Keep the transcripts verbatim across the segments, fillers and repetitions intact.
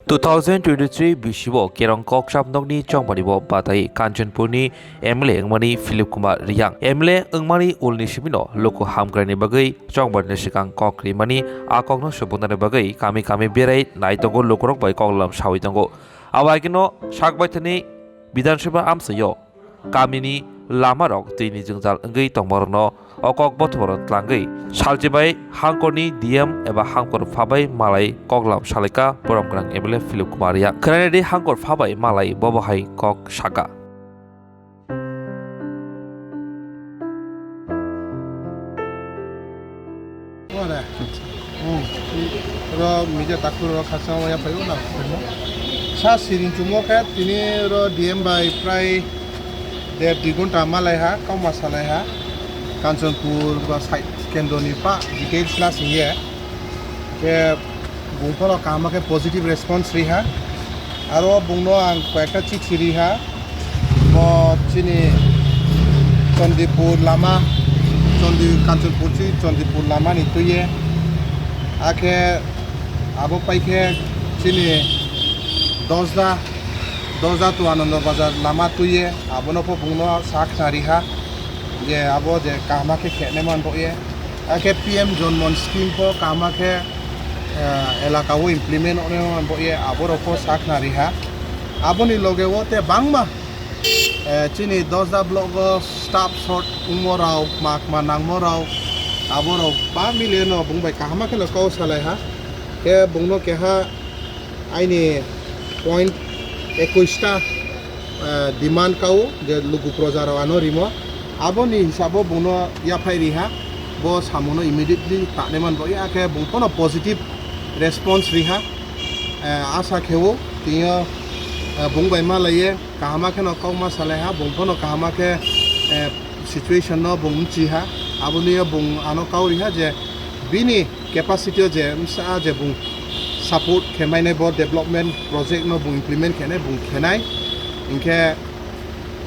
Two thousand twenty-three bisibo Kerong Kokchap nokni chongmani bo batai Kanchanpurni M L A wngmani Philip Kumar Riyang. M L A wngmani ulni simino luku hamkraini bagwi chongmani swkang kok rimani a kokno subunani bagwi kami kami berai nai tongo, lukurok bai koklam sawi tongo. Abo haikeno sak baithani Bidhan Sabha amchaio kamini lamarok twini jwngjal wngwi tongmarokno o kok bothomano tlangwi salchibai hangkorni D M eba hangkor phabai malai koklam salaikha borom gwnang M L A Philip Kumar Riyang. Khwnanadi hangkor phabai malai bobo hai kok sakha. Ore. Hmm. Ro media takhuk ro khasa waya payo na. Sa siring chumo khe tini ro D M bai prai der dui ghonta malai ha, kauma salai ha. Kanchanpur ba side kendroni pa details la singye. Khe bung phano kaham khe positive response ri ha. Aro bungno ang koyekta chithi ri ha. Bo chini Chandipur lama, Chandi-, Kanchanpur chi Chandipur lama ni tuye. Akhe abo paikhe chini Dosda, Dosda to Anando Bazar lama tuye. Abono pho bungno sa khna ri ha. Je abo je kaham khe khe nai man bo ye. Akhe P M Janman scheme pho kaham khe, eh, elaka o implement ongna man bo ye, aborok pho sa khna ri ha. Aboni loge o te bangma, eh, chini Dosda block o staff short wngmo rok, ma, ma nangmo rok, aborok ba mile no bung bai kaham khe no kau salai ha. Khe bungno keha aini point ekwis ta, eh, demand kao je luku proja rok ano rimo. Aboni hisabo bungno yaphai ri ha, bo samono immediately tanai man bo ya khe bung phano positive response ri ha. Eh, asa kheo tini o, eh, bung bai malai ye kaham khe no kok ma salai ha, bung phano kaham khe, eh, situation no bung mchi ha. Aboni yo bung ano kau ri ha je bini capacity o je msa je bung support khe mainai bo development project no bung implement khe nai bung khe nai. Hinkhe,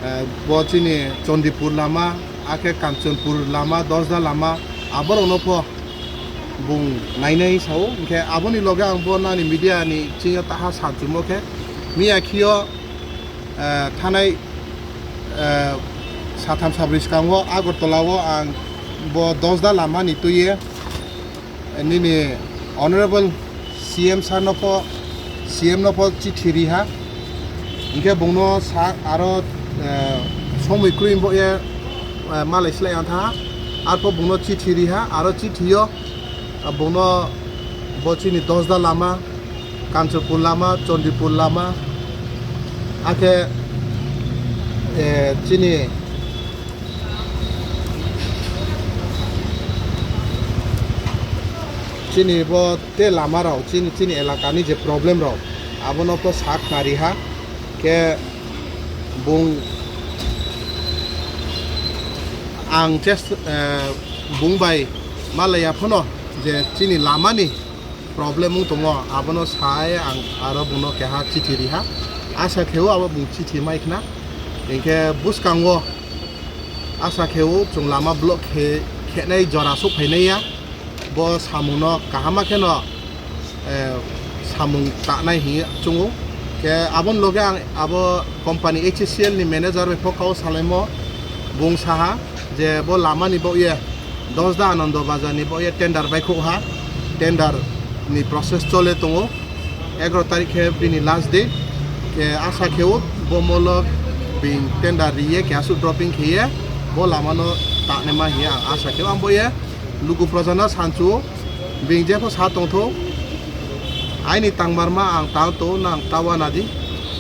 eh, bo chini Chandipur lama, akhe Kanchanpur lama, Dosda lama, aborok no pho bung nainai sao. Hinkhe aboni loge ang bo nani media ni chingo taha sanchumo khe miya khio, eh, thanai, eh, satham sabri swkango Agartala o ang bo Dosda lama ni tuye nini Honorable C M sir no pho, C M no pho chithi ri ha. Hinkhe bungno sa aro, eh, somoi kwrwi bo ye, eh, malai slai ang tha. Arpho bungno chithi ri ha, aro chithi o, ah, bungno bo chini Dosda lama, Kanchanpur lama, Chandipur lama, akhe, eh, chini Chini bo tei lama rok, chini, chini elaka ni je problem rok, abono pho sa khna ri ha. Khe bung, ang just, eh, bung bai malaya phano je chini lama ni problem wng tongo, abono sai ang aro bungno keha chithi ri ha. Asa kheo abo bung chithi mai khna. Hinkhe bwskango asa kheo chwng lama block khe, khenai jora sok phainai ya. Bo samungno kahama kheno, eh, samung tanai hinwi chwngo. Khe aboni loge ang abo company H C L ni manager bai pho kau salaimo, bung saha je bo lama ni bo ye Dosda Anando Bazar ni bo ye tender bai khok ha, tender ni process chole tongo, egaro tarik khe bini last date, khe asa kheo bo molo bini tender riye khe aswk dropping khiye bo lama no tanai ma hiya ang asa kheo ang bo ye luku proja no sanchu bini jepho sa tongtho. Aini tangmarma ang tang to nang tawa nadi.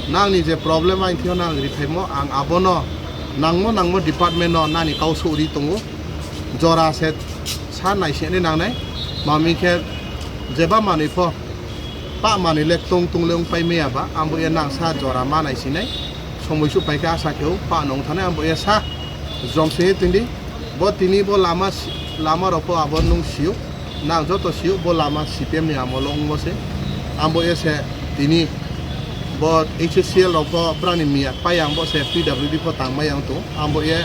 Nangni je problem aini thio nang riphaimo ang abono nangmo nangmo department no nani kau sori tongo. Jora se sa nai se ni nangnai. Mami khe jeba manwi pho pa manwi le tong tong le wng pai maya ba ambo ye nang sa jora manai sinai. Somoi su pai khe asa kheo pa nong thanai ambo ye sa jom se tindi. Bo tini bo lama si-, lama rok pho abo nung sio. Nang joto sio bo lama C P M ni amolo wngmo se. Ambo ese tini bo H C L rok pho brani miya pai ang bo se P W D pho tangmai ang to. Ambo ye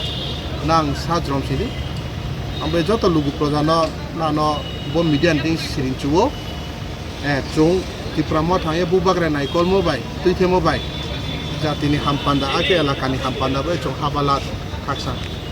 nang sa jrom sidi. Ambo ye joto lugu proja no nano bo media ni ding siring chuo. Eh, chung Tipra Motha ye bubagra naikolmo bai, twi themo bai, jatini hampanda, ake elakani hampanda bai chwng habala khaksa.